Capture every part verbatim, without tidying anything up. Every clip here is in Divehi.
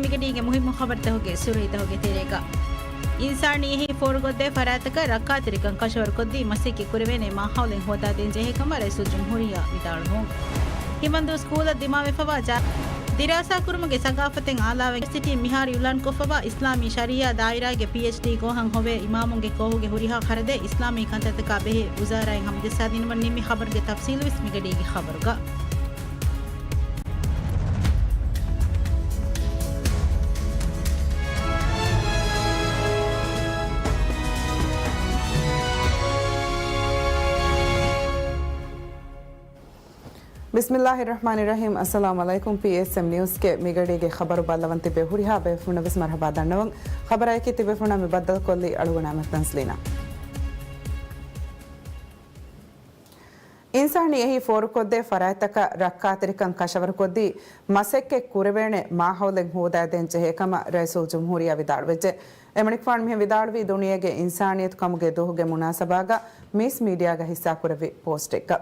މިގަޑީގެ މުހިއްމު ޚަބަރުތަކުގެ ސުރުހީތަކުގެ ތެރޭގަ، އިންސާނީ އެހީ ފޯރުކޮށްދޭ ފަރާތްތަކަށް ރައްކާތެރިކަން ކަށަވަރުކޮށްދީ، މަސައްކަތް ކުރެވޭނެ މާހައުލެއް ހޯދާދޭން ޖެހޭ ކަމަށް ރައީސުލްޖުމްހޫރިއްޔާ ވިދާޅުވުން. ހިމަންދޫ ސްކޫލަށް ދިމާވެފަވާ ޖާ-، ދިރާސާ ކުރުމުގެ ސަގާފަތެއް އާލާވެ، ސިޓީން މިހާރު އިއުލާންކޮށްފަވާ އިސްލާމީ ޝަރީއާ ދާއިރާގެ ޕީއެޗްޑީ ގޯހަށް ހޮވޭ އިމާމުންގެ ކޯހުގެ ހުރިހާ ޚަރަދެއް އިސްލާމީ ކަންތައްތަކާ ބެހޭ ވުޒާރާއިން ހަމަޖައްސާދިނުމަށް ނިންމި ޚަބަރުގެ ތަފްސީލުވެސް މިގަޑީގެ ޚަބަރުގަ. ބިސްމިއްލާހި ރަޙްމާނި ރަޙީމް. އައްސަލާމު ޢަލައިކުމް. ޕީއެސްއެމް ނިއުސްގެ މިގަޑީގެ ޚަބަރު ބައްލަވަން ތިބޭ ހުރިހާ ބޭފުޅުންނަށް ވެސް މަރުޙަބާ ދަންނަވަން. ޚަބަރާއެކީ ތިބޭފުޅުންނާ މި ބައްދަލުކޮށްލީ އަޅުގަނޑު އަޙްމަދު ތަންޒްލީނާ. އިންސާނީ އެހީ ފޯރުކޮށްދޭ ފަރާތްތަކަށް ރައްކާތެރިކަން ކަށަވަރުކޮށްދީ، މަސައްކަތް ކުރެވޭނެ މާހައުލެއް ހޯދާދޭން ޖެހޭ ކަމަށް ރައީސުލްޖުމްހޫރިއްޔާ ވިދާޅުވެއްޖެ. އެމަނިކުފާނު މިހެން ވިދާޅުވީ ދުނިޔޭގެ އިންސާނިއްޔަތު ކަމުގެ ދުވަހުގެ މުނާސަބާގަ މީސް މީޑިއާގަ ހިއްސާކުރެއްވި ޕޯސްޓެއްގަ.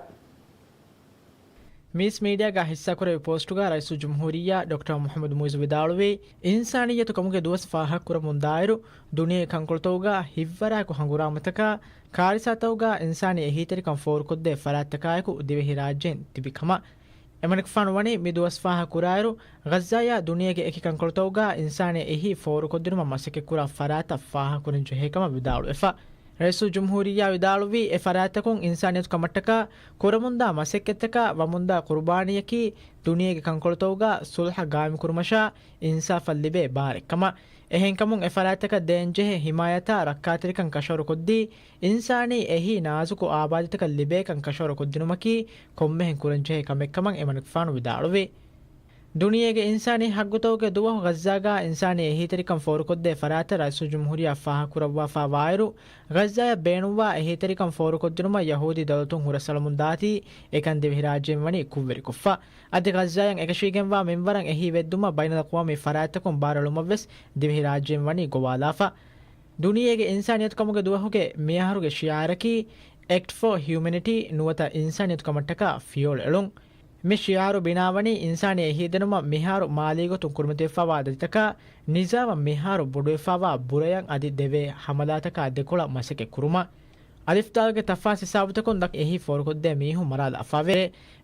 މީސް މީޑިއާގަ ހިއްސާކުރެއްވި ޕޯސްޓުގަ ރައީސުލްޖުމްހޫރިއްޔާ ޑޮކްޓަރ މުޙައްމަދު މުޢިއްޒު ވިދާޅުވީ، އިންސާނިއްޔަތު ކަމުގެ ދުވަސް ފާހަގަކުރަމުން ދާއިރު، ދުނިޔޭގެ ކަންކޮޅުތަކުގަ ހިތްވަރާއެކު ހަނގުރާމަތަކާ، ކާރިސާތަކުގަ އިންސާނީ އެހީތެރިކަން ފޯރުކޮށްދޭ ފަރާތްތަކާއެކު ދިވެހިރާއްޖެއިން ތިބި ކަމަށް. އެމަނިކުފާނު ވަނީ މި ދުވަސް ފާހަގަކުރާއިރު، ޣައްޒާޔާ ދުނިޔޭގެ އެކި ކަންކޮޅުތަކުގަ އިންސާނީ އެހީ ފޯރުކޮށްދިނުމަށް މަސައްކަތްކުރާ ފަރާތްތައް ފާހަގަކުރަން ޖެހޭ ކަމަށް ވިދާޅުވެފަ. ރައީސުލްޖުމްހޫރިއްޔާ ވިދާޅުވީ، އެ ފަރާތްތަކުން އިންސާނިއްޔަތު ކަމަށްޓަކާ ކުރަމުންދާ މަސައްކަތްތަކާ ވަމުންދާ ޤުރުބާނީއަކީ ދުނިޔޭގެ ކަންކޮޅުތަކުގަ ޞުލްޙަ ގާއިމްކުރުމަށާ އިންސާފަށް ލިބޭ ބާރެއް ކަމަށް. އެހެންކަމުން އެ ފަރާތްތަކަށް ދޭންޖެހޭ ހިމާޔަތާ ރައްކާތެރިކަން ކަށަވަރުކޮށްދީ، އިންސާނީ އެހީ ނާޒުކު އާބާދީތަކަށް ލިބޭކަން ކަށަވަރުކޮށްދިނުމަކީ ކޮންމެހެން ކުރަންޖެހޭ ކަމެއްކަމަށް އެމަނިކުފާނު ވިދާޅުވި. ދުނިޔޭގެ އިންސާނީ ހައްގުތަކުގެ ދުވަހު ޣައްޒާގާ އިންސާނީ އެހީތެރިކަން ފޯރުކޮށްދޭ ފަރާތަށް ރައީސުލްޖުމްހޫރިއްޔާ ފާހަގަކުރައްވާފާވާއިރު، ޣައްޒާޔަށް ބޭނުންވާ އެހީތެރިކަން ފޯރުކޮށްދިނުމަށް ޔަހޫދީ ދައުލަތުން ހުރަސްއަޅަމުން ދާތީ، އެކަން ދިވެހިރާއްޖެއިން ވަނީ ކުށްވެރިކޮށްފަ. އަދި ޣައްޒާޔަށް އެކަށީގެންވާ މިންވަރަށް އެހީ ވެއްދުމަށް ބައިނަލްއަޤްވާމީ ފަރާތްތަކުން ބާރުއެޅުމަށްވެސް ދިވެހިރާއްޖެއިން ވަނީ ގޮވާލާފަ. ދުނިޔޭގެ އިންސާނިއްޔަތުކަމުގެ ދުވަހުގެ މިއަހަރުގެ ޝިޢާރަކީ، Act for Humanity، ނުވަތަ އިންސާނިއްޔަތުކަމަށްޓަކާ ފިޔަވަޅު އެޅުން. މި ޝިޢާރު ބިނާވަނީ އިންސާނީ އެހީދިނުމަށް މިހާރު މާލީގޮތުން ކުރިމަތިވެފާވާ ދަތިތަކާ، ނިޒާމަށް މިހާރު ބޮޑުވެފާވާ ބުރަޔަށް އަދި ދެވޭ ހަމަލާތަކާ ދެކޮޅަށް މަސައްކަތް ކުރުމަށް. އަލިފްދާލްގެ ތަފާސް ހިސާބުތަކުން ދަށް އެހީ ފޯރުކޮށްދޭ މީހުން މަރާލާފާވޭ.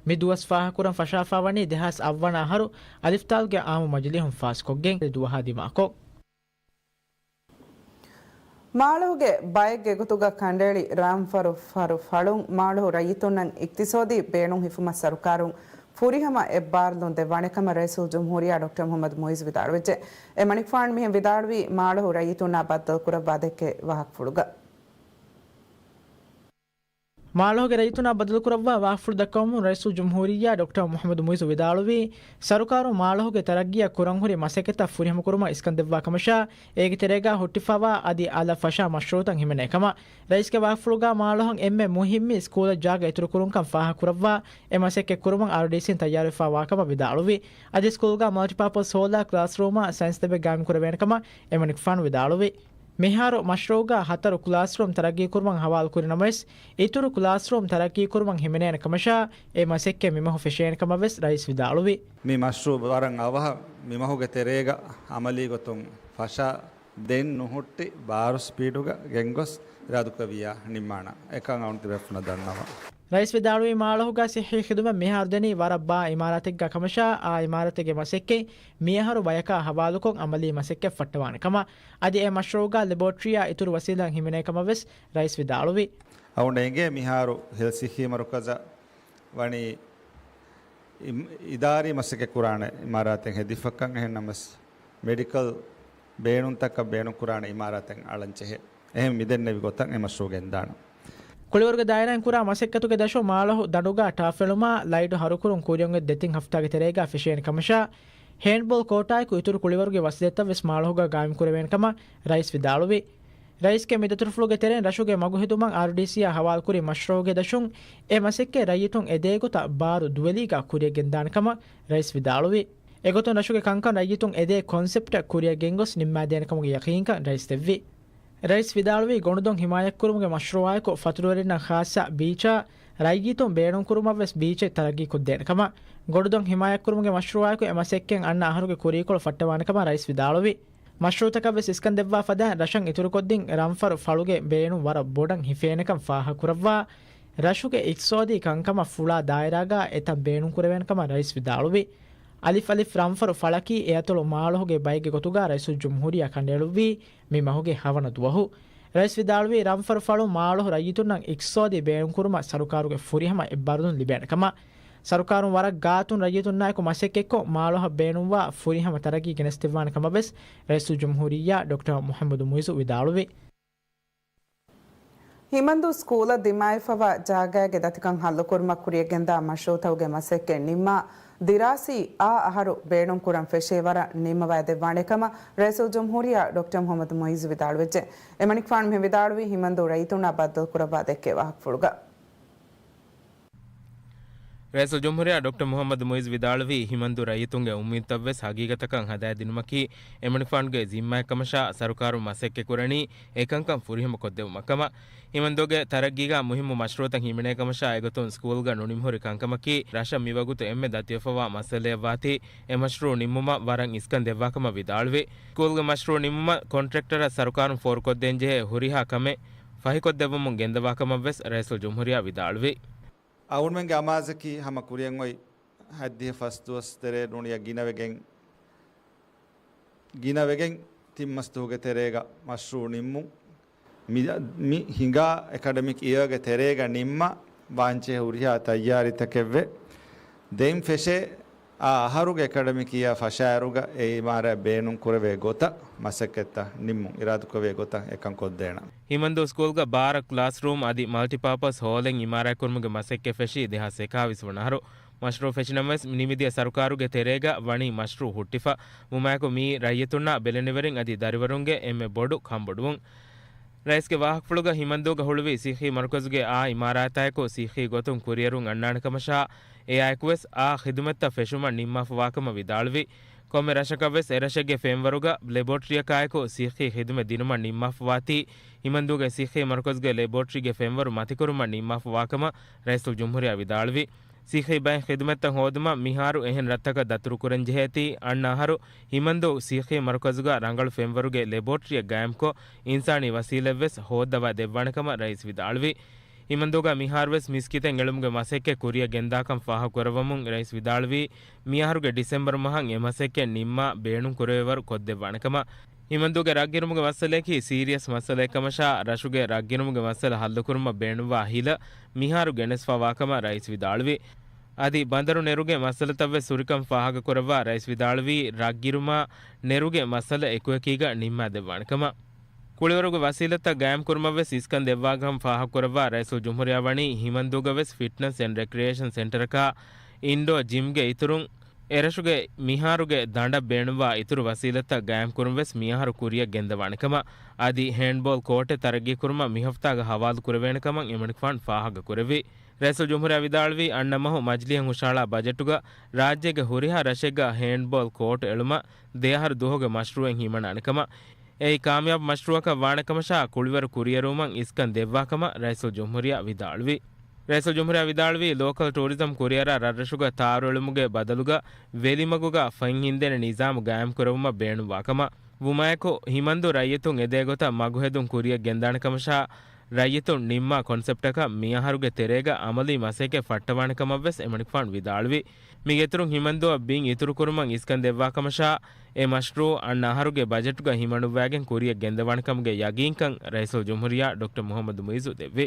މި ދުވަސް ފާހަގަކުރަން ފަށާފާވަނީ ދެހާސް އަށްވަނަ އަހަރު އަލިފްދާލްގެ އާއްމު މަޖިލީހުން ފާސްކޮށްގެން ދުވަހާ ދިމާކޮށް. މާޅޮހުގެ ބައެއްގެ ގޮތުގަ ކަނޑައެޅި ރާމް ފަރު ފަރު ފަޅުން މާޅޮހު ރައްޔިތުންނަށް އިޤްތިޞާދީ ބޭނުން ހިފުމަށް ސަރުކާރުން ފުރިހަމަ އެއްބާރުލުން ދެއްވާނެ ކަމަށް ރައީސުލްޖުމްހޫރިއްޔާ ޑޮކްޓަރ މުޙައްމަދު މުޢިއްޒު ވިދާޅުވެއްޖެ. އެމަނިކުފާނު މިހެން ވިދާޅުވީ މާޅޮހު ރައްޔިތުންނާ ބައްދަލުކުރައްވާ ދެއްކޭ ވާހަކަފުޅުގަ. މާޅޮހުގެ ރައްޔިތުންނާ ބައްދަލުކުރައްވާ ވާހަކަފުޅު ދައްކަވަމުން ރައީސުލްޖުމްހޫރިއްޔާ ޑޮކްޓަރ މުޙައްމަދު މުޢިއްޒު ވިދާޅުވީ، ސަރުކާރުން މާޅޮހުގެ ތަރައްގީއަށް ކުރަންހުރި މަސައްކަތްތައް ފުރިހަމަކުރުމަށް އިސްކަންދެއްވާ ކަމަށާ، އޭގެ ތެރޭގަ ހުއްޓިފާވާ އަދި އަލަށް ފަށާ މަޝްރޫޢުތައް ހިމެނޭ ކަމަށް. ރައީސްގެ ވާހަކަފުޅުގަ މާޅޮހަށް އެންމެ މުހިއްމީ ސްކޫލަށް ޖާގަ އިތުރުކުރުންކަން ފާހަގަކުރައްވާ، އެ މަސައްކަތް ކުރުމަށް އާރްޑީސީން ތައްޔާރުވެފާވާ ކަމަށް ވިދާޅުވި. އަދި ސްކޫލްގަ މަލްޓިޕާޕަސް ހޯލާ، ކްލާސްރޫމާ ސައިންސް ލެބެއް ގާއިމް ކުރެވޭނެ ކަމަށް އެމަނިކުފާނު ވިދާޅުވި. މިހާރު މަޝްރޫޢުގަ ހަތަރު ކްލާސްރޫމް ތަރައްގީކުރުމަށް ހަވާލުކުރި ނަމަވެސް، އިތުރު ކްލާސްރޫމް ތަރައްގީކުރުމަށް ހިމެނޭނެ ކަމަށާ، އެ މަސައްކަތް މިމަހު ފެށޭނެ ކަމަށް ވެސް ރައީސް ވިދާޅުވި. މި މަޝްރޫޢު ވަރަށް އަވަހަށް މިމަހުގެ ތެރޭގަ އަމަލީގޮތުން ފަށާ، ދެން ނުހުއްޓި ބާރު ސްޕީޑުގަ ގެންގޮސް އިރާދަކުރެއްވިއްޔާ ނިންމާނަން. އެކަން އަޅުގަނޑު ތިބޭފުޅުންނަށް ދަންނަވަން. ރައީސް ވިދާޅުވީ މާޅޮހުގަ ޞިއްޙީ ޚިދުމަތް މިހާރު ދެނީ ވަރަށް ބާ އިމާރާތެއްގަ ކަމަށާ، އާ އިމާރާތެއްގެ މަސައްކަތް މިއަހަރު ބަޔަކާ ހަވާލުކޮށް އަމަލީ މަސައްކަތް ފައްޓަވާނެ ކަމަށް، އަދި އެ މަޝްރޫޢުގަ ލެބޯޓްރީއާ އިތުރު ވަސީލަތް ހިމެނޭ ކަމަށް ވެސް ރައީސް ވިދާޅުވި. އަޅުގަނޑަށް އެނގޭ މިހާރު ހިލް ޞިއްޙީ މަރުކަޒަށް ވަނީ އި-، އިދާރީ މަސައްކަތް ކުރާނެ އިމާރާތެއް ހެދިފަކަން، އެހެން ނަމަވެސް މެޑިކަލް ބޭނުންތަކަށް ބޭނުންކުރާނެ އިމާރާތެއް އަޅަން ޖެހޭ. އެހެން މިދެންނެވި ގޮތަށް އެ މަޝްރޫޢު ގެންދާނެ. ކުޅިވަރުގެ ދާއިރާއިން ކުރާ މަސައްކަތުގެ ދަށުން މާޅޮހު ދަނޑުގަ ޓާފް އެޅުމާ ލައިޓު ހަރުކުރުން ކުރިއަށް އޮތް ދެތިން ހަފްތާގެ ތެރޭގަ ފެށޭނެ ކަމަށާ، ހޭންޑްބޯލް ކޯޓާއެކު އިތުރު ކުޅިވަރުގެ ވަސްލެތްތައް ވެސް މާޅޮހުގަ ގާއިމް ކުރެވޭނެ ކަމަށް ރައީސް ވިދާޅުވި. ރައީސްގެ މި ދަތުރުފުޅުގެ ތެރެއިން ރަށުގެ މަގު ހެދުމަށް އާރްޑީސީއާ ހަވާލުކުރި މަޝްރޫޢުގެ ދަށުން އެ މަސައްކަތް ރައްޔިތުން އެދޭ ގޮތަށް ބާރު ދުވެލީގަ ކުރިއަށް ގެންދާނެ ކަމަށް ރައީސް ވިދާޅުވި. އެގޮތުން ރަށުގެ ކަންކަން ރައްޔިތުން އެދޭ ކޮންސެޕްޓަށް ކުރިއަށް ގެންގޮސް ނިންމާދޭނެ ކަމުގެ ޔަޤީންކަން ރައީސް ދެއްވި. ރައީސް ވިދާޅުވީ، ގޮނޑުދޮށް ހިމާޔަތްކުރުމުގެ މަޝްރޫޢާއެކު ފަތުރުވެރިންނަށް ޚާއްޞަ ބީޗާ ރައްޔިތުން ބޭނުންކުރުމަށްވެސް ބީޗެއް ތަރައްގީކޮށްދޭނެ ކަމަށް. ގޮޑުދޮން ހިމާޔަތްކުރުމުގެ މަޝްރޫއާއެކު އެ މަސައްކަތް އަންނަ އަހަރުގެ ކުރީކޮޅު ފައްޓަވާނެކަމަށް ރައީސް ވިދާޅުވި. މަޝްރޫއުތަކަށް ވެސް އިސްކަން ދެއްވާ ފަދައިން ރަށަށް އިތުރުކޮށްދިން ރަންފަރު ފަޅުގެ ބޭނުން ވަރަށް ބޮޑަށް ހިފޭނެކަން ފާހަގަކުރައްވާ، ރަށުގެ އިޤްތިޞާދީ ކަންކަމަށް ފުޅާ ދާއިރާގަ އެތައް ބޭނުންކުރެވޭނެކަމަށް ރައީސް ވިދާޅުވި. އަލިފް އަލިފް ރަންފަރު ފަޅަކީ އެއަތޮޅު މާޅޮހުގެ ބައެއްގެ ގޮތުގަ ރައީސުލްޖުމްހޫރިއްޔާ ކަނޑައެޅުއްވީ މި މަހުގެ ހަވަނަ ދުވަހު. ރައީސް ވިދާޅުވީ، ރަންފަރު ފަޅު މާޅޮހު ރައްޔިތުންނަށް އިޤްތިޞާދީ ބޭނުންކުރުމަށް ސަރުކާރުގެ ފުރިހަމަ އެއްބާރުލުން ލިބޭނެ ކަމަށް. ސަރުކާރުން ވަރަށް ގާތުން ރައްޔިތުންނާއެކު މަސައްކަތްކޮށް، މާޅޮހަށް ބޭނުންވާ ފުރިހަމަ ތަރައްގީ ގެނެސްދެއްވާނެ ކަމަށް ވެސް ރައީސުލްޖުމްހޫރިއްޔާ ޑޮކްޓަރ މުޙައްމަދު މުޢިއްޒު ވިދާޅުވި. ހިމަންދޫ ސްކޫލަށް ދިމާވެފަވާ ޖާގައިގެ ދަތިކަން ހައްލުކުރުމަށް ކުރިޔަށްގެންދާ މަޝްރޫއުތަކުގެ މަސައްކަތް ނިންމާ، ދިރާސީ އާ އަހަރު ބޭނުންކުރަން ފެށޭ ވަރަށް ނިންމަވައިދެއްވާނެ ކަމަށް ރައީސުލްޖުމްހޫރިއްޔާ ޑޮކްޓަރ މުޙައްމަދު މުޢިއްޒު ވިދާޅުވެއްޖެ. އެމަނިކުފާނު މިހެން ވިދާޅުވީ، ހިމަންދޫ ރައްޔިތުންނާ ބައްދަލުކުރައްވާ ދެއްކޭ ވާހަކަފުޅުގަ. ރައީސުލްޖުމްހޫރިއްޔާ ޑޮކްޓަރ މުޙައްމަދު މުޢިއްޒު ވިދާޅުވީ، ހިމަންދޫ ރައްޔިތުންގެ އުއްމީދުތައް ވެސް ހަގީގަތަކަށް ހަދާދިނުމަކީ އެމަނިކުފާނުގެ ޒިންމާއެއްކަމަށާ، ސަރުކާރުން މަސައްކަތްކުރަނީ އެކަންކަން ފުރިހަމަކޮށްދެއްވުމަށްކަމަށް. ހިމަންދޫގެ ތަރައްގީގަ މުހިއްމު މަޝްރޫއުތައް ހިމެނޭ ކަމަށާ، އެގޮތުން ސްކޫލްގަ ނުނިމިހުރި ކަންކަމަކީ، ރަށަށް މިވަގުތު އެންމެ ދަތިވެފަވާ މައްސަލައެއްވާތީ، އެ މަޝްރޫއު ނިންމުމަށް ވަރަށް އިސްކަން ދެއްވާކަމަށް ވިދާޅުވި. ސްކޫލްގެ މަޝްރޫއު ނިންމުމަށް ކޮންޓްރެކްޓަރަށް ސަރުކާރުން ފޯރުކޮށްދޭންޖެހޭ ހުރިހާ ކަމެއް ފަހިކޮށްދެއްވަމުން ގެންދަވާކަމަށްވެސް ރައީސުލްޖުމްހޫރިއްޔާ ވިދާޅުވި. އަޅުގަނޑުމެންގެ އަމާޒަކީ ހަމަ ކުރިއަށް އޮތް ހަތްދިހަ ފަސް ދުވަސް ތެރޭ ނޫނިއްޔާ ގިނަވެގެން، ގިނަވެގެން ތިން މަސް ދުވަހުގެ ތެރޭގަ މަޝްރޫއު ނިންމުން. މި، މި ހިނގާ އެކަޑަމިކް އިޔާގެ ތެރޭގަ ނިންމަ ވާންޖެހޭ ހުރިހާ ތައްޔާރީތަކެއްވެ. ދެން ފެށޭ އާ އަހަރުގެ އެކަޑަމިކް އިޔާ ފަށާއިރުގަ އެ އިމާރާތް ބޭނުން ކުރެވޭ ގޮތަށް މަސައްކަތްތައް ނިންމުން އިރާދަކުރެވޭ ގޮތަށް އެކަން ކޮށްދޭނަން. ހިމަންދޫ ސްކޫލްގަ ބާރަ ކްލާސްރޫމް އަދި މަލްޓިޕާޕަސް ހޯލެއް އިމާރާތްކުރުމުގެ މަސައްކަތް ފެށީ ދެހާސް އެކާވީސް ވަނަ އަހަރު. މަޝްރޫއު ފެށިނަމަވެސް، ނިމިދިޔަ ސަރުކާރުގެ ތެރޭގަ ވަނީ މަޝްރޫއު ހުއްޓިފަ. ވުމާއެކު މިއީ ރައްޔިތުންނާ ބެލެނިވެރިން އަދި ދަރިވަރުންގެ އެންމެ ބޮޑު ކަންބޮޑުވުން. ރައީސްގެ ވާހަކަފުޅުގަ ހިމަންދޫގަ ހުޅުވި ސިއްހީ މަރުކަޒުގެ އާ އިމާރާތާއެކު ސިއްހީ ގޮތުން ކުރިއެރުން އަންނާނެ ކަމަށާ، އެއާއެކުވެސް އާ ޚިދުމަތްތައް ފެށުމަށް ނިންމާފަވާކަމަށް ވިދާޅުވި. ކޮންމެ ރަށަކަށްވެސް އެރަށެއްގެ ފެންވަރުގަ ލެބޯޓްރީއަކާއެކު ސިއްހީ ޚިދުމަތް ދިނުމަށް ނިންމާފަވާތީ، ހިމަންދޫގެ ސިއްހީ މަރުކަޒުގެ ލެބޯޓްރީގެ ފެންވަރު މަތިކުރުމަށް ނިންމާފަވާކަމަށް ރައީސުލްޖުމްހޫރިއްޔާ ވިދާޅުވި. ސިއްހީ ބައެއް ޚިދުމަތްތައް ހޯދުމަށް މިހާރު އެހެން ރަށްތަކަށް ދަތުރުކުރަންޖެހޭތީ، އަންނަ އަހަރު ހިމަންދޫ ސިއްހީ މަރުކަޒުގަ ރަނގަޅު ފެންވަރުގެ ލެބޯޓްރީއެއް ގާއިމްކޮށް، އިންސާނީ ވަސީލަތްވެސް ހޯއްދަވާ ދެއްވާނެކަމަށް ރައީސް ވިދާޅުވި. ހިމަންދޫގަ މިހާރުވެސް މިސްކިތެއް އެޅުމުގެ މަސައްކަތް ކުރިއަށް ގެންދާކަން ފާހަގަކުރައްވަމުން ރައީސް ވިދާޅުވީ، މިއަހަރުގެ ޑިސެމްބަރު މަހަށް އެ މަސައްކަތް ނިންމާ ބޭނުން ކުރެވޭވަރު ކޮށްދެއްވާނެކަމަށް. ހިމަންދޫގެ ރަށްގިނުމުގެ މައްސަލަޔަކީ ސީރިއަސް މައްސަލައެއްކަމަށާ، ރަށުގެ ރަށްގިނުމުގެ މައްސަލަ ހައްލުކުރުމަށް ބޭނުންވާ ހިލަ މިހާރު ގެނެސްފަވާކަމަށް ރައީސް ވިދާޅުވި. އަދި ބަނދަރު ނެރުގެ މައްސަލަތައްވެސް ހުރިކަން ފާހަގަކުރައްވާ ރައީސް ވިދާޅުވީ، ރަށްގިރުމާ ނެރުގެ މައްސަލަ އެކުއެކީގަ ނިންމާދެއްވާނެކަމަށް. ކުޅިވަރުގެ ވަސީލަތްތައް ގާއިމްކުރުމަށްވެސް އިސްކަން ދެއްވާކަން ފާހަގަކުރައްވާ ރައީސުލްޖުމްހޫރިއްޔާ ވަނީ ހިމަންދޫގަވެސް ފިޓްނަސް އެންޑް ރެކްރިއޭޝަން ސެންޓަރަކާ އިންޑޯ ޖިމްގެ އިތުރުން، އެރަށުގެ މިހާރުގެ ދަނޑަށް ބޭނުންވާ އިތުރު ވަސީލަތްތައް ގާއިމްކުރުންވެސް މިއަހަރު ކުރިއަށް ގެންދަވާނެކަމަށް، އަދި ހޭންޑްބޯލް ކޯޓެއް ތަރައްގީކުރުމަށް މިހަފްތާގަ ހަވާލު ކުރެވޭނެކަމަށް އެމަނިކުފާނު ފާހަގަކުރެއްވި. ރައީސުލްޖުމްހޫރިއްޔާ ވިދާޅުވީ، އަންނަ މަހު މަޖިލީހަށް ހުށަހަޅާ ބަޖެޓުގަ ރާއްޖޭގެ ހުރިހާ ރަށެއްގަ ހޭންޑްބޯލް ކޯޓް އެޅުމަށް ދެއަހަރު ދުވަހުގެ މަޝްރޫއެއް ހިމަނާނެކަމަށް، އެއީ ކާމިޔާބު މަޝްރޫއަކަށް ވާނެކަމަށާ، ކުޅިވަރު ކުރިއެރުވުމަށް އިސްކަން ދެއްވާކަމަށް ރައީސުލްޖުމްހޫރިއްޔާ ވިދާޅުވި. ރައީސުލްޖުމްހޫރިއްޔާ ވިދާޅުވީ، ލޯކަލް ޓޫރިޒަމް ކުރިއަރާ ރަށްރަށުގަ ތާރު އެޅުމުގެ ބަދަލުގަ ވެލިމަގުގަ ފަތް ހިންދޭނެ ނިޒާމު ގާއިމްކުރެވުމަށް ބޭނުންވާކަމަށް. ވުމާއެކު، ހިމަންދޫ ރައްޔިތުން އެދޭގޮތަށް މަގުހެދުން ކުރިއަށް ގެންދާނެކަމަށާ، ރައްޔިތުން ނިންމާ ކޮންސެޕްޓަކަށް މިއަހަރުގެ ތެރޭގަ އަމަލީ މަސައްކަތް ފައްޓަވާނެކަމަށްވެސް އެމަނިކުފާނު ވިދާޅުވި. މީގެއިތުރުން ހިމަންދޫއަށް ބިން އިތުރުކުރުމަށް އިސްކަން ދެއްވާކަމަށާ، އެ މަޝްރޫއު އަންނަ އަހަރުގެ ބަޖެޓުގަ ހިމަނުއްވާގެން ކުރިއަށް ގެންދަވާނެކަމުގެ ޔަގީންކަން ރައީސުލްޖުމްހޫރިއްޔާ ޑޮކްޓަރ މުޙައްމަދު މުޢިއްޒު ދެއްވި.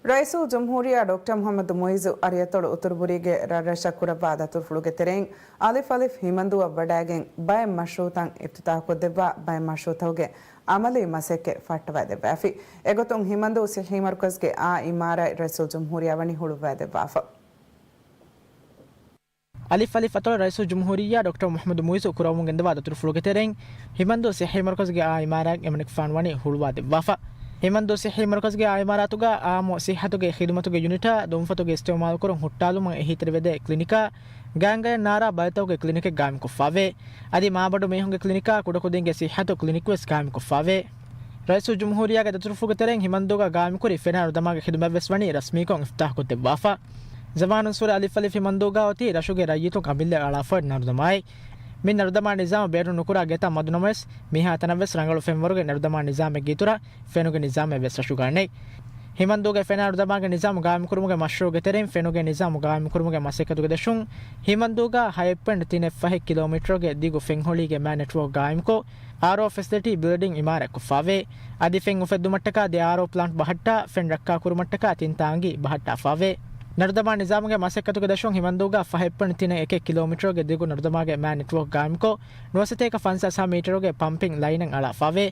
ރައީސުލްޖުމްހޫރިއްޔާ ޑޮކްޓަރ މުޙައްމަދު މުޢިއްޒު އަރިއަތޮޅު އުތުރުބުރީގެ ރަށްރަށަށް ކުރައްވާ ދަތުރުފުޅުގެ ތެރެއިން އަލިފް އަލިފް ހިމަންދޫއަށް ވަޑައިގެން ބައެއް މަޝްރޫއުތައް އިފްތިތާޙުކޮށްދެއްވާ ބައެއް މަޝްރޫއުތަކުގެ އަމަލީ މަސައްކަތް ފައްޓަވައިދެއްވާފި. އެގޮތުން ހިމަންދޫ ޞިއްޙީ މަރުކަޒުގެ އާ އިމާރާތް ރައީސުލްޖުމްހޫރިއްޔާ ވަނީ ހުޅުއްވައިދެއްވާފަ. އަލިފް އަލިފް އަތޮޅު ރައީސުލްޖުމްހޫރިއްޔާ ޑޮކްޓަރ މުޙައްމަދު މުޢިއްޒު ކުރައްވަމުން ގެންދަވާ ދަތުރުފުޅުގެ ތެރެއިން ހިމަންދޫ ޞިއްޙީ މަރުކަޒުގެ އާ އިމާރާތް އެމަނިކުފާނު ވަނީ ހުޅުވާ ދެއްވާފަ. ހިމަންދޫ ޞިއްޙީ މަރުކަޒުގެ އާ އިމާރާތުގަ އާއްމު ޞިއްޙަތުގެ ޚިދުމަތުގެ ޔުނިޓާ، ދުންފަތުގެ އިސްތިޢުމާލުކުރުން ހުއްޓާލުމަށް އެހީތެރިވެދޭ ކްލިނިކާ، ގާނގަޔަށް ނާރާ ބަލިތަކުގެ ކްލިނިކެއް ގާއިމްކޮށްފާވޭ. އަދި މާބަނޑު މީހުންގެ ކްލިނިކާ، ކުޑަކުދިންގެ ޞިއްޙަތު ކްލިނިކް ވެސް ގާއިމްކޮށްފާވޭ. ރައީސުލްޖުމްހޫރިއްޔާގެ ދަތުރުފުޅުގެ ތެރެއިން ހިމަންދޫގަ ގާއިމްކުރި ފެނާނު ދަމާގެ ޚިދުމަތްވެސް ވަނީ ރަސްމީކޮށް އިފްތިތާޙުކޮށްދެއްވާފަ. ޒަމާނުންސޫރެ އަލިފް އަލިފް ހިމަންދޫގާ އޮތީ ރަށުގެ ރައްޔިތުން އަމިއްލަ އަޅާފައި ނަރުދަމާއި. މި ނަރުދަމާ ނިޒާމު ބޭނުން ނުކުރާ ގެތައް މަދު ނަމަވެސް، މިހާތަނަށް ވެސް ރަނގަޅު ފެންވަރުގެ ނަރުދަމާ ނިޒާމެއްގެ އިތުރަށް ފެނުގެ ނިޒާމެއް ވެސް ރަށުގާ ނެތް. ހިމަންދޫގެ ފެނާ ނަރުދަމާގެ ނިޒާމު ގާއިމުކުރުމުގެ މަޝްރޫޢުގެ ތެރެއިން ފެނުގެ ނިޒާމު ގާއިމުކުރުމުގެ މަސައްކަތުގެ ދަށުން ހިމަންދޫގާ ހައެއް ޕޮއިންޓް ތިނެއް ފަހެއް ކިލޯމީޓަރުގެ ދިގު ފެން ހޮޅީގެ މާ ނެޓްވޯކް ގާއިމުކޮށް، އާރްއޯ ފެސިލިޓީ ބިލްޑިން އިމާރާތްކޮށްފާވޭ. އަދި ފެން އުފެއްދުމަށްޓަކާ ދެ އާރްއޯ ޕްލާންޓް ބަހައްޓާ، ފެން ރައްކާކުރުމަށްޓަކާ ތިން ތާނގީ ބަހައްޓާފާވޭ. ނަރުދަމާ ނިޒާމުގެ މަސައްކަތުގެ ދަށުން ހިމަންދޫގާ ފަހެއް ޕޮއިންޓް ތިނެއް އެކެއް ކިލޯމީޓަރުގެ ދިގު ނަރުދަމާގެ މާ ނެޓްވޯކް ގާއިމުކޮށް، ނުވަސަތޭކަ ފަންސާސް މީޓަރުގެ ޕަމްޕިން ލައިނެއް އަޅާފާވޭ.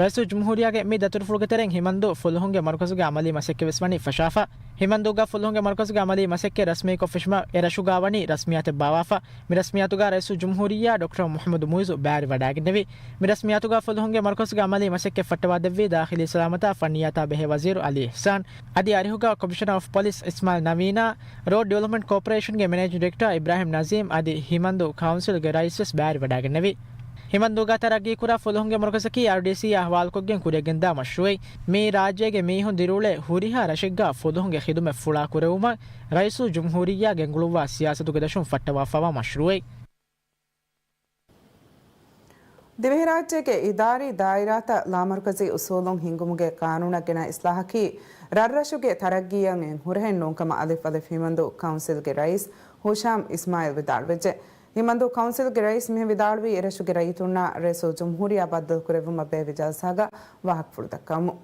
ރައީސުލްޖުމްހޫރިއްޔާގެ މި ދަތުރުފުޅުގެ ތެރެއިން ހިމަންދޫ ފުލުހުންގެ މަރުކަޒުގެ އަމަލީ މަސައްކަތް ވެސް ވަނީ ފަށާފަ. ހިމަންދޫގާ ފުލުހުންގެ މަރުކަޒުގެ އަމަލީ މަސައްކަތް ރަސްމީކޮށްފިށުމަށް އެ ރަށުގާ ވަނީ ރަސްމިއްޔާތެއް ބާވާފަ. މި ރަސްމިއްޔާތުގާ ރައީސުލްޖުމްހޫރިއްޔާ ޑޮކްޓަރ މުޙައްމަދު މުޢިއްޒު ބައިވެރިވަޑައިގެންނެވި. މި ރަސްމިއްޔާތުގާ ފުލުހުންގެ މަރުކަޒުގެ އަމަލީ މަސައްކަތް ފައްޓަވާދެއްވީ ދާޚިލީ ސަލާމަތާ ފަންނިއްޔާތާ ބެހޭ ވަޒީރު އަލީ އިޙްސާން. އަދި އަރިހުގާ ކޮމިޝަނަރ އޮފް ޕޮލިސް އިސްމާޢިލް ނަވީނާ، ރޯޑް ޑިވެލޮޕްމަންޓް ކޯޕަރޭޝަންގެ މެނޭޖިން ޑިރެކްޓަރ އިބްރާހިމް ނަޒީމް އަދި ހިމަންދޫ ކައުންސިލްގެ ރައީސް ވެސް ބައިވެރިވަޑައިގެންނެވި. ހިމަންދޫގާ ތަރައްގީކުރާ ފުލުހުންގެ މަރުކަޒަކީ އާރްޑީސީއާ އަހުވާލުކޮށްގެން ކުރިއަށްގެންދާ މަޝްރޫޢެއް. މިއީ ރާއްޖޭގެ މީހުން ދިރިއުޅޭ ހުރިހާ ރަށެއްގާ ފުލުހުންގެ ޚިދުމަތް ފުޅާ ކުރެވުމަށް ރައީސުލްޖުމްހޫރިއްޔާ ގެންގުޅުއްވާ ސިޔާސަތުގެ ދަށުން ފައްޓަވާފައިވާ މަޝްރޫޢެއް. ދިވެހިރާއްޖޭގެ އިދާރީ ދާއިރާތައް ލާމަރުކަޒީ އުސޫލުން ހިންގުމުގެ ޤާނޫނަށް ގެނައި އިސްލާހަކީ، ރަށްރަށުގެ ތަރައްގީއަށް އެއް ހުރަހެއް ނޫންކަމަށް އަލިފް އަލިފް ހިމަންދޫ ކައުންސިލްގެ ރައީސް ހުޝާމް އިސްމާޢީލް ވިދާޅުވެއްޖެ. ހިމަންދޫ ކައުންސިލްގެ ރައީސް މިހެން ވިދާޅުވީ، އެރަށުގެ ރައްޔިތުންނާ ރައީސުލްޖުމްހޫރިއްޔާ ބައްދަލުކުރެއްވުމަށް ބޭއްވި ޖަލްސާގަ ވާހަކަފުޅު ދައްކަވަމުން.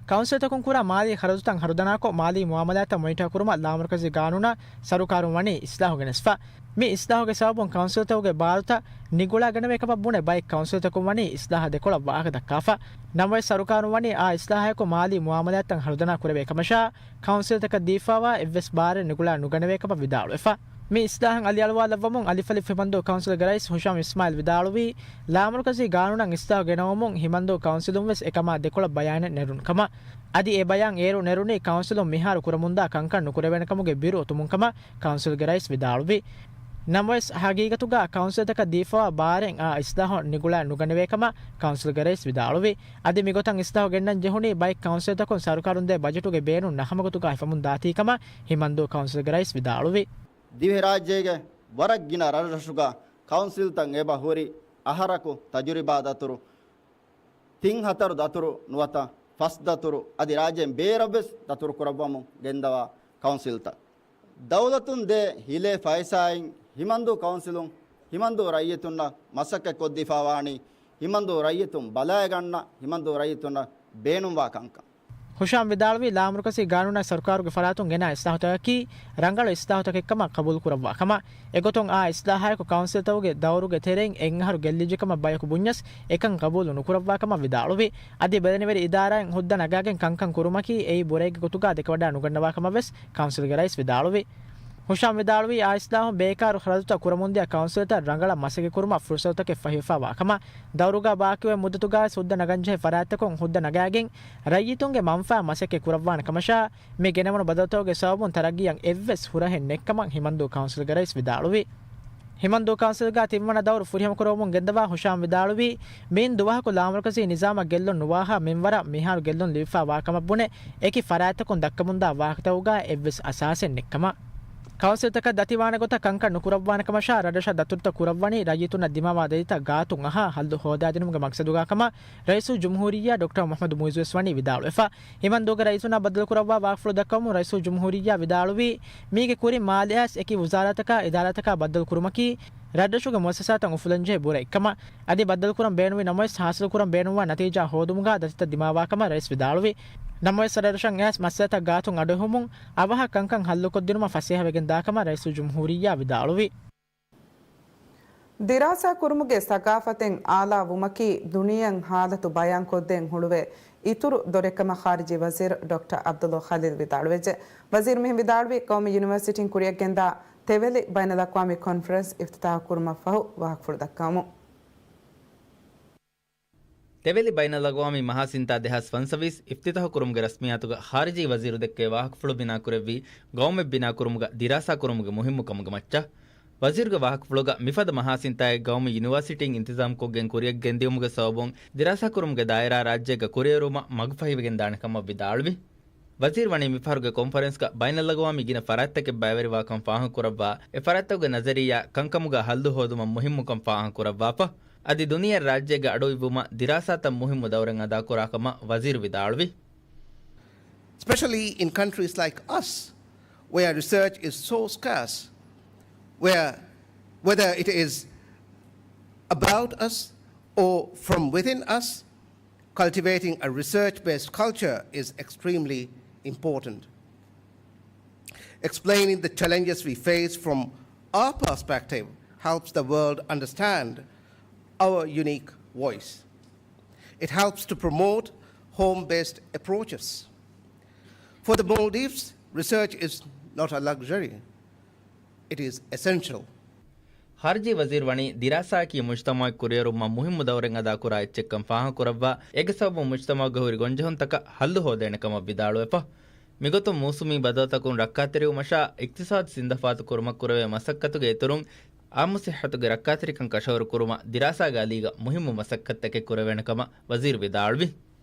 ކައުންސިލްތަކުން ކުރާ މާލީ ޚަރަދުތައް ހަރުދަނާކޮށް، މާލީ މުއާމަލާތްތައް މޮނިޓާ ކުރުމަށް ލާމަރުކަޒީ ގާނޫނަށް ސަރުކާރުން ވަނީ އިސްލާހު ގެނެސްފަ. މި އިސްލާހުގެ ސަބަބުން ކައުންސިލްތަކުގެ ބާރުތައް ނިގުޅާގަނެވޭ ކަމަށް ބުނެ ބައެއް ކައުންސިލްތަކުން ވަނީ އިސްލާހާ ދެކޮޅަށް ވާހަކަ ދައްކާފަ. ނަމަވެސް، ސަރުކާރުން ވަނީ އާ އިސްލާހާއެކު މާލީ މުއާމަލާތްތައް ހަރުދަނާ ކުރެވޭ ކަމަށާ، ކައުންސިލްތަކަށް ދީފާވާ އެއްވެސް ބާރެއް ނިގުޅާ ނުގަނެވޭ ކަމަށް ވިދާޅުވެފަ. މި އިސްލާހަށް އަލިއަޅުވާލައްވަމުން އަލިފް އަލިފް ހިމަންދޫ ކައުންސިލްގެ ރައީސް ހުޝާމް އިސްމާޢީލް ވިދާޅުވީ، ލާމަރުކަޒީ ގާނޫނަށް އިސްލާހު ގެނައުމުން ހިމަންދޫ ކައުންސިލުން ވެސް އެކަމާ ދެކޮޅަށް ބަޔާނެއް ނެރުނު ކަމަށް. އަދި އެ ބަޔާން އޭރު ނެރުނީ ކައުންސިލުން މިހާރު ކުރަމުންދާ ކަންކަން ނުކުރެވޭނެ ކަމުގެ ބިރު އޮތުމުން ކަމަށް ކައުންސިލްގެ ރައީސް ވިދާޅުވި. ނަމަވެސް، ހަގީގަތުގަ ކައުންސިލްތަކަށް ދީފަވާ ބާރެއް އާ އިސްލާހު ނިގުޅާ ނުގަނެވޭ ކަމަށް ކައުންސިލްގެ ރައީސް ވިދާޅުވި. އަދި މިގޮތަށް އިސްލާހު ގެންނަން ޖެހުނީ ބައެއް ކައުންސިލްތަކުން ސަރުކާރުން ދޭ ބަޖެޓުގެ ބޭނުން ނަހަމަގޮތުގަ ހިފަމުން ދާތީ ކަމަށް ހިމަންދޫ ކައުންސިލްގެ ރައީސް ވިދާޅުވި. ދިވެހިރާއްޖޭގެ ވަރަށް ގިނަ ރަށްރަށުގަ ކައުންސިލްތައް އެބަ ހުރި އަހަރަކު ތަޖުރިބާ ދަތުރު، ތިން ހަތަރު ދަތުރު ނުވަތަ ފަސް ދަތުރު އަދި ރާއްޖޭން ބޭރަށްވެސް ދަތުރު ކުރައްވަމުން ގެންދަވާ ކައުންސިލްތައް. ދައުލަތުން ދޭ ހިލޭ ފައިސާއިން ހިމަންދޫ ކައުންސިލުން ހިމަންދޫ ރައްޔިތުންނަށް މަސައްކަތް ކޮށްދީފާވާނީ ހިމަންދޫ ރައްޔިތުން ބަލައިގަންނަ ހިމަންދޫ ރައްޔިތުންނަށް ބޭނުންވާ ކަންކަން. ހުޝާމް ވިދާޅުވީ، ލާމަރުކަޒީ ގާނޫނާ ސަރުކާރުގެ ފަރާތުން ގެނާ އިސްލާހުތަކަކީ ރަނގަޅު އިސްލާހުތަކެއްކަމަށް ޤަބޫލުކުރައްވާ ކަމަށް. އެގޮތުން އާ އިސްލާހާއެކު ކައުންސިލްތަކުގެ ދައުރުގެ ތެރެއިން އެއްއަހަރު ގެއްލިއްޖެކަމަށް ބަޔަކު ބުންޏަސް އެކަން ޤަބޫލު ނުކުރައްވާ ކަމަށް ވިދާޅުވި. އަދި ބެލެނިވެރި އިދާރާއިން ހުއްދަ ނަގާގެން ކަންކަން ކުރުމަކީ އެއީ ބުރައެއްގެ ގޮތުގަ ދެކެވަޑާ ނުގަންނަވާ ކަމަށް ވެސް ކައުންސިލްގެ ރައީސް ވިދާޅުވި. ހުޝާމް ވިދާޅުވީ، އާ އިސްލާހުން ބޭކާރު ޚަރަދުތައް ކުރަމުންދިޔަ ކައުންސިލްތައް ރަނގަޅަށް މަސައްކަތް ކުރުމަށް ފުރުސަތުތަކެއް ފަހިވެފާވާ ކަމަށް، ދައުރުގަ ބާކީވެ މުއްދަތުގަވެސް ހުއްދަ ނަގަންޖެހޭ ފަރާތްތަކުން ހުއްދަ ނަގާގެން ރައްޔިތުންގެ މަންފާ މަސައްކަތް ކުރައްވާނެ ކަމަށާ، މި ގެނެވުނު ބަދަލުތަކުގެ ސަބަބުން ތަރައްގީއަށް އެއްވެސް ހުރަހެއް ނެތްކަމަށް ހިމަންދޫ ކައުންސިލްގެ ރައީސް ވިދާޅުވި. ހިމަންދޫ ކައުންސިލްގަ ތިންވަނަ ދައުރު ފުރިހަމަކުރެވުމުން ގެންދަވާ ހުޝާމް ވިދާޅުވީ، މިއިން ދުވަހަކު ލާމަރުކަޒީ ނިޒާމަށް ގެއްލުން ނުވާހާ މިންވަރަށް މިހާރު ގެއްލުން ލިބިފާ ވާކަމަށް ބުނެ، އެކި ފަރާތްތަކުން ދައްކަމުންދާ ވާހަކަތަކުގަ އެއްވެސް އަސާސެއް ނެތްކަމަށް. ކައުންސިލްތަކަށް ދަތިވާނެ ގޮތަށް ކަންކަން ނުކުރައްވާނެ ކަމަށާ، ރަށްރަށަށް ދަތުރުތައް ކުރައްވަނީ ރައްޔިތުންނަށް ދިމާވާ ދަތިތައް ގާތުން އަހާ ހައްލު ހޯދާދިނުމުގެ މަގްސަދުގަ ކަމަށް ރައީސުލްޖުމްހޫރިއްޔާ ޑޮކްޓަރ މުޙައްމަދު މުޢިއްޒު ވެސް ވަނީ ވިދާޅުވެފަ. ހިމަންދޫގެ ރައީސުންނާ ބައްދަލުކުރައްވާ ވާހަކަފުޅު ދައްކަވަމުން ރައީސުލްޖުމްހޫރިއްޔާ ވިދާޅުވީ، މީގެ ކުރިން މާލެއާސް އެކި ވުޒާރާތަކާ އިދާރާތަކާ ބައްދަލުކުރުމަކީ، ރަށްރަށުގެ މުއައްސަސާތައް އުފުލަންޖެހޭ ބުރައެއްކަމަށް. އަދި ބައްދަލުކުރަން ބޭނުންވި ނަމަވެސް، ހާސިލުކުރަން ބޭނުންވާ ނަތީޖާ ހޯދުމުގަ ދަތިތައް ދިމާވާކަމަށް ރައީސް ވިދާޅުވި. ނަމަވެސް، ރަށްރަށަށް އައިސް މައްސަލަތައް ގާތުން އަޑުއެހުމުން، އަވަހަށް ކަންކަން ހައްލުކޮށްދިނުމަށް ފަސޭހަވެގެން ދާކަމަށް ރައީސުލްޖުމްހޫރިއްޔާ ވިދާޅުވި. ދިރާސާ ކުރުމުގެ ސަގާފަތެއް އާލާ ވުމަކީ ދުނިޔެއަށް ހާލަތު ބަޔާންކޮށްދޭން ހުޅުވޭ އިތުރު ދޮރެއްކަމަށް ޚާރިޖީ ވަޒީރު ޑޮކްޓަރ ޢަބްދުﷲ ޚަލީލް ވިދާޅުވެއްޖެ. ވަޒީރު މިހެން ވިދާޅުވީ، ޤައުމީ ޔުނިވަރސިޓީން ކުރިއަށްގެންދާ ތެވެލި ބައިނަލްއަޤްވާމީ ކޮންފަރެންސް އިފްތިތާޙު ކުރުމަށްފަހު ވާހަކަފުޅު ދައްކަވަމުން. ތެވެލި ބައިނަލްއަޤްވާމީ މަހާސިންތާ ދެހާސް ފަންސަވީސް އިފްތިތާޙު ކުރުމުގެ ރަސްމިއްޔާތުގަ ޚާރިޖީ ވަޒީރު ދެއްކޭ ވާހަކަފުޅު ބިނާކުރެއްވީ ގައުމެއް ބިނާކުރުމުގަ ދިރާސާ ކުރުމުގެ މުހިއްމުކަމުގެ މައްޗަށް. ވަޒީރުގެ ވާހަކަފުޅުގަ މިފަދަ މަހާސިންތާއެއް ގައުމީ ޔުނިވަރސިޓީން އިންތިޒާމްކޮށްގެން ކުރިއަށްގެންދިޔުމުގެ ސަބަބުން ދިރާސާ ކުރުމުގެ ދާއިރާ ރާއްޖޭގަ ކުރިއެރުވުމަށް މަގުފަހިވެގެންދާނެ ކަމަށް ވިދާޅުވި. ވަޒީރު ވަނީ މިފަހަރުގެ ކޮންފަރެންސްގަ ބައިނަލްއަގުވާމީ ގިނަ ފަރާތްތަކެއް ބައިވެރިވާކަން ފާހަގަކުރައްވާ، އެ ފަރާތްތަކުގެ ނަޒަރިއްޔާ ކަންކަމުގަ ހައްލު ހޯދުމަށް މުހިއްމުކަން ފާހަގަކުރައްވާފަ. އަދި ދުނިޔެ ރާއްޖޭގެ އަޑުއިއްވުމަށް ދިރާސާތައް މުހިއްމު ދައުރެއް އަދާކުރާކަމަށް ވަޒީރު ވިދާޅުވި. Especially in countries like us, where research is so scarce, where, whether it is about us or from within us, cultivating a research-based culture is extremely important. Explaining the challenges we face from our perspective helps the world understand our unique voice. It helps to promote home-based approaches. For the Maldives, research is not a luxury, it is essential. ޚާރިޖީ ވަޒީރު ވަނީ ދިރާސާއަކީ މުޖްތަމަޢަށް ކުރިއެރުމަށް މުހިއްމު ދައުރެއް އަދާކުރާ އެއްޗެއްކަން ފާހަގަކުރައްވާ، އޭގެ ސަބަބުން މުޖްތަމަޢުގަ ހުރި ގޮންޖެހުންތަކަށް ހައްލު ހޯދޭނެ ކަމަށް ވިދާޅުވެފަ. މިގޮތުން މޫސުމީ ބަދަލުތަކުން ރައްކާތެރިވުމަށާ، އިޤްތިޞާދު ސިންދަފާތު ކުރުމަށް ކުރެވޭ މަސައްކަތުގެ އިތުރުން، އާއްމު ޞިއްޙަތުގެ ރައްކާތެރިކަން ކަށަވަރު ކުރުމަށް ދިރާސާގެ އަލީގަ މުހިއްމު މަސައްކަތްތަކެއް ކުރެވޭނެ ކަމަށް ވަޒީރު ވިދާޅުވި.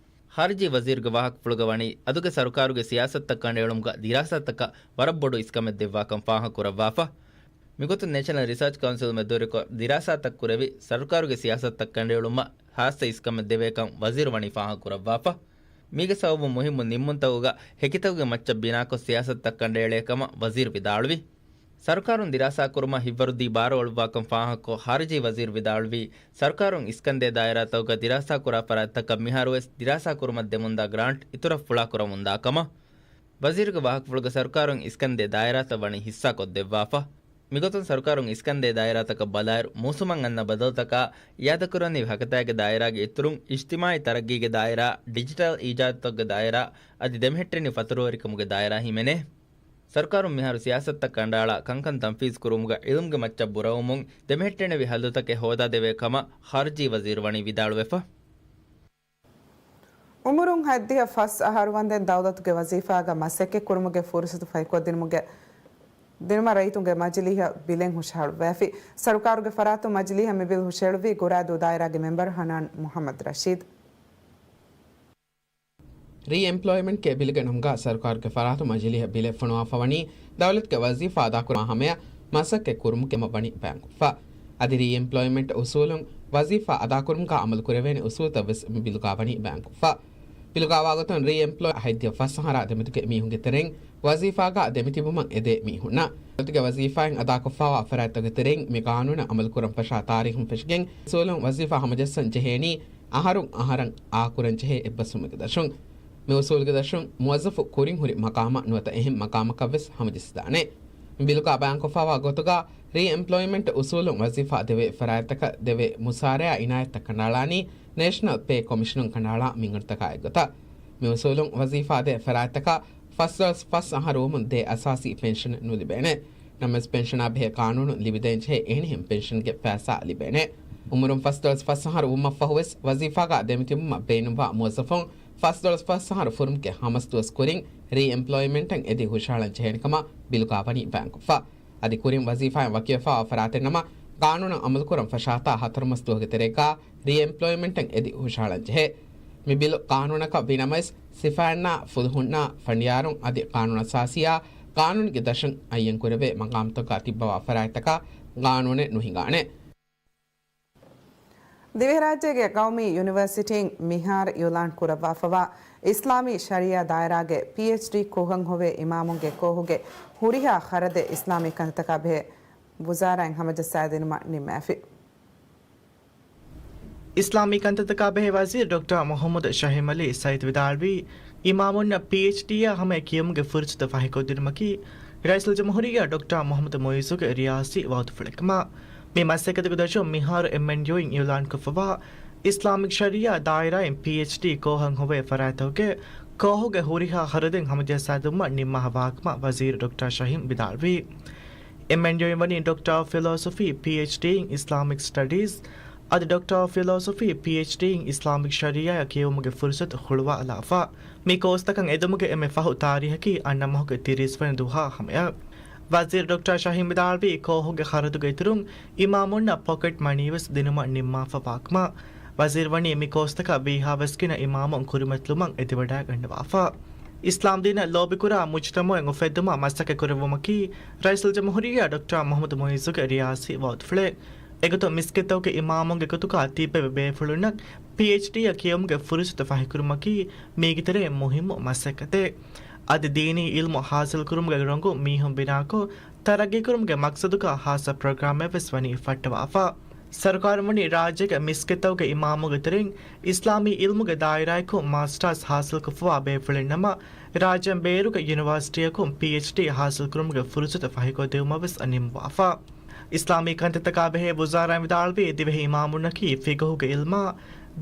ޚާރިޖީ ވަޒީރުގެ ވާހަކަފުޅުގަ ވަނީ، އަދުގެ ސަރުކާރުގެ ސިޔާސަތުތައް ކަނޑައެޅުމުގަ ދިރާސާތަކަށް ވަރަށް ބޮޑު އިސްކަމެއް ދެއްވާކަން ފާހަގަކުރައްވާފަ. މިގޮތުން ނޭޝަނަލް ރިސާޗް ކައުންސިލް މެދުވެރިކޮށް، ދިރާސާތައް ކުރެވި، ސަރުކާރުގެ ސިޔާސަތުތައް ކަނޑައެޅުމަށް ޚާއްޞަ އިސްކަމެއް ދެވޭކަން ވަޒީރު ވަނީ ފާހަގަކުރައްވާފަ. މީގެ ސަބަބުން މުހިއްމު ނިންމުންތަކުގަ ހެކިތަކުގެ މައްޗަށް ބިނާކޮށް ސިޔާސަތުތައް ކަނޑައެޅޭ ކަމަށް ވަޒީރު ވިދާޅުވި. ސަރުކާރުން ދިރާސާ ކުރުމަށް ހިތްވަރުދީ ބާރުއަޅުއްވާކަން ފާހަގަކޮށް، ޚާރިޖީ ވަޒީރު ވިދާޅުވީ، ސަރުކާރުން އިސްކަންދޭ ދާއިރާތަކުގަ ދިރާސާކުރާ ފަރާތްތަކަށް މިހާރުވެސް ދިރާސާ ކުރުމަށް ދެމުންދާ ގްރާންޓް އިތުރަށް ފުޅާކުރަމުންދާ ކަމަށް. ވަޒީރުގެ ވާހަކަފުޅުގަ ސަރުކާރުން އިސްކަންދޭ ދާއިރާތައް ވަނީ ހިއްސާކޮށްދެއްވާފަ. މިގޮތުން ސަރުކާރުން އިސްކަންދޭ ދާއިރާތަކަށް ބަލާއިރު، މޫސުމަށް އަންނަ ބަދަލުތަކާ، އިއާދަކުރަނީ ހަކަތާގެ ދާއިރާގެ އިތުރުން، އިޖްތިމާޢީ ތަރައްގީގެ ދާއިރާ، ޑިޖިޓަލް އީޖާދުތަކުގެ ދާއިރާ، އަދި ދެމެހެއްޓެނި ފަތުރުވެރިކަމުގެ ދާއިރާ ހިމެނޭ. ސަރުކާރުން މިހާރު ސިޔާސަތުތައް ކަނޑައަޅާ، ކަންކަން ތަންފީޒު ކުރުމުގަ ޢިލްމުގެ މައްޗަށް ބުރަވަމުން، ދެމެހެއްޓެނިވި ހައްލުތަކެއް ހޯދާދެވޭ ކަމަށް ޚާރިޖީ ވަޒީރު ވަނީ ވިދާޅުވެފަ. އުމުރުން ހަތްދިހަ ފަސް އަހަރު ވަންދެން ދައުލަތުގެ ވަޒީފާގަ މަސައްކަތް ކުރުމުގެ ފުރުސަތު ފަހިކޮށްދިނުމުގެ ދިނުމަށް ރައްޔިތުންގެ މަޖިލީހަށް ބިލެއް ހުށަހަޅުއްވައިފި. ސަރުކާރުގެ ފަރާތުން މަޖިލީހަށް މި ބިލް ހުށަހެޅުއްވީ ގުރާދޫ ދާއިރާގެ މެމްބަރު ހަނާން މުޙައްމަދު ރަޝީދު. ރީ އެމްޕްލޯއިމެންޓްގެ ބިލުގެ ނަމުގަ ސަރުކާރުގެ ފަރާތުން މަޖިލީހަށް ބިލެއް ފޮނުވާފަ ވަނީ، ދައުލަތުގެ ވަޒީފާ އަދާކުރުމާ ހަމަޔަށް މަސައްކަތް ކުރުމުގެ މަ ވަނީ ބަޔާންކޮށްފަ. އަދި ރީ އެމްޕްލޯއިމެންޓް އުސޫލުން ވަޒީފާ އަދާކުރުމުގަ އަމަލު ކުރެވޭނެ އުސޫލުތައް ވެސް މި ބިލުގާ ވަނީ ބަޔާންކޮށްފަ. ބިލުގާ ވާގޮތުން ރީ އެމްޕްލޯއި ހަތްދިހަ ފަސް އަހަރާ ދެމެދުގެ މީހުންގެ ތެރެއިން ވަޒީފާގަ ދެމިތިބުމަށް އެދޭ މީހުންނަށް ދައުލަތުގެ ވަޒީފާއިން އަދާކޮށްފަވާ ފަރާތްތަކުގެ ތެރެއިން މި ގާނޫނަށް އަމަލުކުރަން ފަށާ ތާރީޚުން ފެށިގެން އުސޫލުން ވަޒީފާ ހަމަޖައްސަން ޖެހޭނީ އަހަރުން އަހަރަށް އާކުރަން ޖެހޭ އެއްބަސްވުމެއްގެ ދަށުން. މި އުސޫލުގެ ދަށުން މުވައްޒަފު ކުރިން ހުރި މަޤާމަށް ނުވަތަ އެހެން މަޤާމަކަށް ވެސް ހަމަޖެއްސިދާނެ. މި ބިލުގަ ބަޔާންކޮށްފައިވާ ގޮތުގަ ރީ އެމްޕްލޯއިމެންޓް އުސޫލުން ވަޒީފާ ދެވޭ ފަރާތްތަކަށް ދެވޭ މުސާރަޔާ އިނާޔަތްތައް ކަނޑައަޅާނީ ނޭޝަނަލް ޕޭ ކޮމިޝަނުން ކަނޑައަޅާ މިންގަނޑުތަކާ އެއްގޮތަށް. މި އުސޫލުން ވަޒީފާ ދޭ ފަރާތްތަކަށް ފަސް ދޮޅަސް ފަސް އަހަރު ވުމުން ދޭ އަސާސީ ޕެންޝަނެއް ނުލިބޭނެ. ނަމަވެސް ޕެންޝަނާ ބެހޭ ޤާނޫނުން ލިބިދޭންޖެހޭ އެހެނިހެން ޕެންޝަންގެ ފައިސާ ލިބޭނެ. އުމުރުން ފަސް ދޮޅަސް ފަސް އަހަރު ވުމަށްފަހުވެސް ވަޒީފާގަ ދެމިތިބުމަށް ބޭނުންވާ މުވައްޒަފުން ފަސް ދޮޅަސް ފަސް އަހަރު ފުރުމުގެ ހަމަސް ދުވަސް ކުރިން ރީ އެމްޕްލޯއިމެންޓަށް އެދި ހުށަހަޅަން ޖެހޭނެ ކަމަށް ބިލުގަ ވަނީ ބަޔާންކޮށްފަ. އަދި ކުރިން ވަޒީފާއިން ވަކިވެފައިވާ ފަރާތެއް ނަމަ، ޤާނޫނު އަމަލުކުރަން ފަށާތާ ހަތަރު މަސް ދުވަހުގެ ތެރޭގަ ރީ އެމްޕްލޯއިމެންޓަށް އެދި ހުށަހަޅަން ޖެހޭ. މި ބިލު ޤާނޫނަކަށް ވި ނަމަވެސް، ސިފައިންނާ، ފުލުހުންނާ، ފަނޑިޔާރުން އަދި ޤާނޫނު އަސާސީއާ ޤާނޫނުގެ ދަށުން އައްޔަން ކުރެވޭ މަޤާމްތަކުގަ ތިއްބަވާ ފަރާތްތަކަށް ޤާނޫނެއް ނުހިނގާނެ. ދިވެހިރާއްޖޭގެ ޤައުމީ ޔުނިވަރސިޓީން މިހާރު އިޢުލާން ކުރައްވާފަވާ އިސްލާމީ ޝަރީޢާ ދާއިރާގެ ޕީއެޗްޑީ ކޯހަށް ހޮވޭ އިމާމުންގެ ކޯހުގެ ހުރިހާ ޚަރަދެއް އިސްލާމީ ކަންތައްތަކާ ބެހޭ ވުޒާރާއިން ހަމަޖައްސާދިނުމަށް ނިންމައިފި. އިސްލާމީ ކަންތައްތަކާ ބެހޭ ވަޒީރު ޑޮކްޓަރ މުޙައްމަދު ޝަހީމް ޢަލީ ސައީދު ވިދާޅުވީ، އިމާމުންނަށް ޕީއެޗްޑީއާ ހަމައަށް ކިޔެވުމުގެ ފުރުޞަތު ފަހިކޮށްދިނުމަކީ، ރައީސުލްޖުމްހޫރިއްޔާ ޑޮކްޓަރ މުޙައްމަދު މުޢިއްޒުގެ ރިޔާސީ ވައުދުފުޅެއް ކަމަށް. މި މަސައްކަތުގެ ދަށުން މިހާރު އެމްއެންޔޫއިން އިޢުލާންކޮށްފަވާ، އިސްލާމިކް ޝަރީޢާ ދާއިރާއިން ޕީއެޗްޑީ ކޯހަށް ހޮވޭ ފަރާތްތަކުގެ ކޯހުގެ ހުރިހާ ޚަރަދެއް ހަމަޖައްސާދިނުމަށް ނިންމާފަވާކަމަށް ވަޒީރު ޑޮކްޓަރ ޝަހީމް ވިދާޅުވީ. އެމްއެންޔޫއިން ވަނީ ޑޮކްޓަރ އޮފް ފިލޯސޮފީ، ޕީއެޗްޑީ އިން އިސްލާމިކް ސްޓަޑީޒް، އަދި ޑޮކްޓަރ އޮފް ފިލޯސޮފީ، ޕީއެޗްޑީ އިން އިސްލާމިކް ޝަރީޢާއަށް ކިޔެވުމުގެ ފުރުޞަތު ހުޅުވާލާފަ. މި ކޯސްތަކަށް އެދުމުގެ އެންމެ ފަހު ތާރީޚަކީ އަންނަ މަހުގެ ތިރީސް ވަނަ ދުވަހާ ހަމަޔަށް. ވަޒީރު ޑޮކްޓަރ ޝަހީމް ވިދާޅުވީ، ކޯހުގެ ޚަރަދުގެ އިތުރުން އިމާމުންނަށް ޕޮކެޓް މަނީވެސް ދިނުމަށް ނިންމާފަވާކަމަށް. ވަޒީރު ވަނީ މި ކޯސްތަކަށް ވީހާވެސް ގިނަ އިމާމުން ކުރިމަތިލުމަށް އެދިވަޑައިގަންނަވާފަ. އިސްލާމްދީނަށް ލޯބިކުރާ މުޖްތަމަޢެއް އުފެއްދުމަށް މަސައްކަތްކުރެއްވުމަކީ ރައީސުލްޖުމްހޫރިއްޔާ ޑޮކްޓަރ މުޙައްމަދު މުޢިއްޒުގެ ރިޔާސީ ވަޢުދުފުޅެއް. އެގޮތުން މިސްކިތްތަކުގެ އިމާމުންގެ ގޮތުގަ ތިއްބެވި ބޭފުޅުންނަށް ޕީއެޗްޑީއަށް ކިޔެވުމުގެ ފުރުސަތު ފަހިކުރުމަކީ މީގެ ތެރެއިން މުހިއްމު މަސައްކަތެއް. އަދި ދީނީ ޢިލްމު ޙާޞިލްކުރުމުގެ ރޮނގުން މީހުން ބިނާކޮށް، ތަރައްގީކުރުމުގެ މަޤްޞަދުގަ ޚާއްޞަ ޕްރޮގްރާމެއްވެސް ވަނީ ފައްޓަވާފަ. ސަރުކާރުން ވަނީ ރާއްޖޭގެ މިސްކިތްތަކުގެ އިމާމުންގެ ތެރެއިން އިސްލާމީ ޢިލްމުގެ ދާއިރާއެކު މާސްޓާސް ޙާޞިލްކޮށްފަވާ ބޭފުޅުންނަމަ، ރާއްޖޭން ބޭރުގެ ޔުނިވާސިޓީއަކުން ޕީއެޗްޑީ ޙާޞިލްކުރުމުގެ ފުރުސަތު ފަހިކޮށްދިއުމަށްވެސް ނިންމުވާފަ. އިސްލާމީ ކަންތައްތަކާ ބެހޭ ވުޒާރާއިން ވިދާޅުވީ، ދިވެހި އިމާމުންނަކީ ފިޤުހުގެ ޢިލްމާ،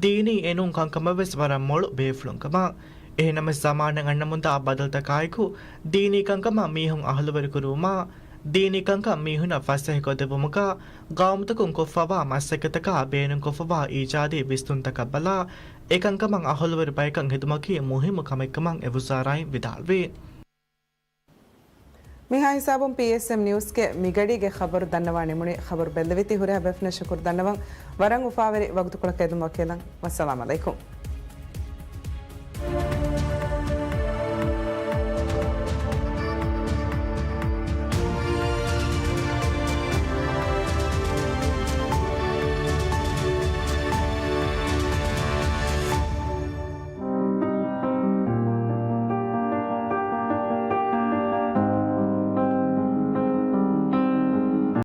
ދީނީ އެނޫން ކަންކަމަށްވެސް ވަރަށް މޮޅު ބޭފުޅުން ކަމަށް. އެހެންނަމަވެސް ޒަމާނަށް އަންނަމުންދާ ބަދަލުތަކާއެކު، ދީނީ ކަންކަމަށް މީހުން އަހުލުވެރިކުރުވުމާ، ދީނީ ކަންކަން މީހުންނަށް ފަސޭހަކޮށްދެއްވުމުގަ، ގައުމުތަކުން ކޮށްފަވާ މަސައްކަތަކާ ބޭނުންކޮށްފަވާ އީޖާދީ ވިސްނުންތަކަށް ބަލާ، އެކަންކަމަށް އަހުލުވެރި ބަޔަކަށް ހިދުމަތްކުރީ މުހިއްމު ކަމެއްކަމަށް އެ ވުޒާރާއިން ވިދާޅުވީ. މިހާ ހިސާބުން ޕީއެސްއެމް ނިއުސްގެ މިގަޑީގެ ޚަބަރު ދަންނަވާ ނިމުނީ. ޚަބަރު ބެއްލެވިތީ ހުރިހާ ބޭފުޅުންނަށް ޝުކުރު ދަންނަވަން. ވަރަށް އުފާވެރި ވަގުތުކޮޅަކަށް އެދުމަށް ވަކިވެލަން. ވައްސަލާމް ޢަލައިކުމް.